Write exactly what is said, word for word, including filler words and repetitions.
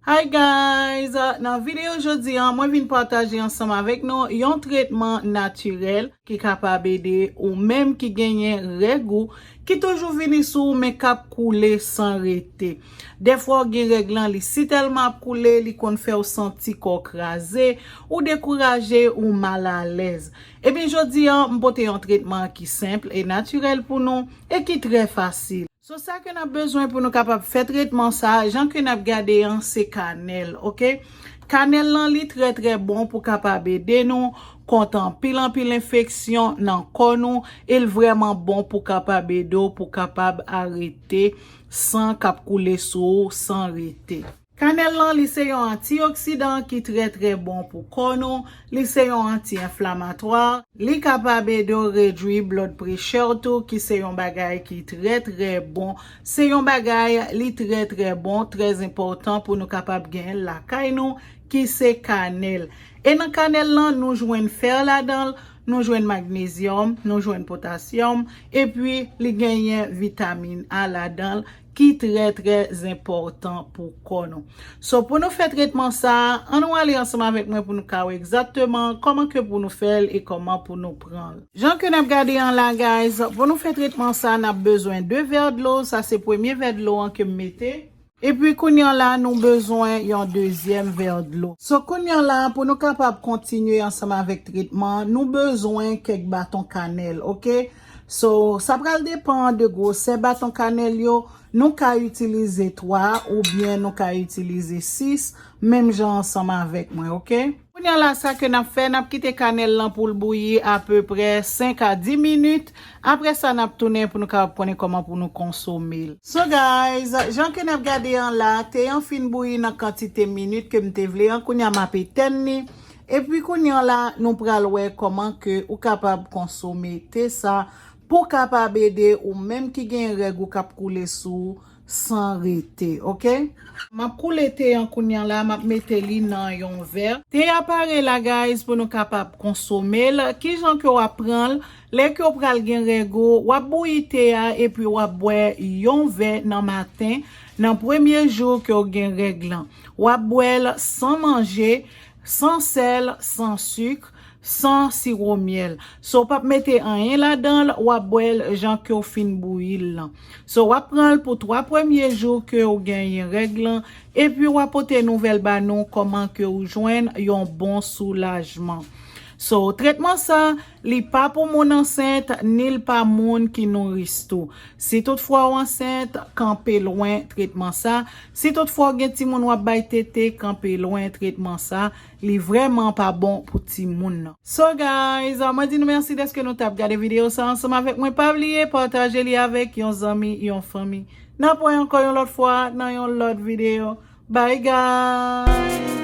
Hi guys, nan videyo jodi a, mwen vin pataje ansanm avèk nou yon tretman natirèl ki kapab ede ou menm ki genyen règ ou, ki toujou vini sou ou men k ap koule san rete. Dèfwa w gen règ lan, li si tèlman ap koule, li konn fè w santi kò w kraze, ou dekouraje, ou malalèz. Ebyen jodi a, m pote yon tretman ki senp e natirèl pou nou e ki trè fasil. So sa ke n ap bezwen pou nou kapab fè tretman sa, jan ke n ap gade an, se kanèl, oke? Kanèl lan, li trè trè bon pou kapab ede nou kont anpil anpil enfeksyon nan kò nou, e l vrèman bon pou kapab ede w pou kapab arete san k ap koule sou ou san rete. Kanèl lan, li se yon antioksidan ki trè trè bon pou kò nou, li se yon anti-enflamatwa, li kapab ede w redui blood pressure tou, ki se yon bagay ki trè trè bon. Se yon bagay, li trè trè bon, trè enpòtan pou nou kapab genyen l lakay nou, ki se kanèl. E nan kanèl lan, nou jwenn fè ladan l, nou jwenn magnezyòm, nou jwenn potasyòm, epi li genyen vitamin A ladan l, ki trè trè enpòtan pou kò nou. So pou nou fè tretman sa, ann nou ale ansanm avèk mwen pou nou ka wè egzakteman kòman ke pou nou fè l e kòman pou nou pran l. Jan ke n ap gade an la guys, pou nou fè tretman sa, n ap bezwen de vè dlo, sa se premye vè dlo an ke m mete. Epi kounye an la, nou bezwen yon dezyèm vè dlo. So kounye an la, pou nou kapab kontinye ansanm avèk tretman, nou bezwen kèk baton kanèl, oke? So sa pral depan de gwosè baton kanèl yo, nou ka itilize twa oubyen nou ka itilize sis, menm jan ansanm avèk mwen, oke? Kounye a la, sa ke n ap fè, n ap kite kanèl lan pou l bouyi apeprè senk a dis minit. Apre sa, n ap tounen pou nou kapab konnen kòman pou nou konsome l. So guys, jan ke n ap gade an la, te an fin bouyi nan kantite minit ke m te vle an, kounye a m ap etèn li. Epi kounye a la, nou pral wè kòman ke ou kapab konsome te sa pou kapab ede ou menm ki gen règ ou k ap koule sou ou san rete, oke? M ap koule te an kounye a la, m ap mete li nan yon vè. Te a pare la, guys, pou nou kapab konsome l. Kijan ke w ap pran l? Lè ke w pral gen règ ou, w ap bouyi te a epi w ap bwè yon vè nan maten, nan premye jou ke w gen règ lan. W ap bwè l san manje, san sèl, san sik, san siwo myèl. So w p ap mete anyen ladan l, w ap bwè l jan ke w fin bouyi l lan. So w ap pran l pou twa premye jou ke w genyen règ lan, epi w ap pote nouvèl ba nou kòman ke w jwenn yon bon soulajman. So tretman sa, li pa pou moun ansent, ni l pa moun ki nouris tou. Si toutfwa w ansent, kanpe lwen tretman sa. Si toutfwa w gen timoun w ap bay tete, kanpe lwen tretman sa. Li vrèman pa bon pou timoun nan. So guys, mwen di nou mèsi dèske nou t ap gade videyo sa ansanm avèk mwen. Pa bliye pataje li avèk yon zanmi, yon fanmi. N ap wè ankò yon lòt fwa nan yon lòt videyo. Bye guys!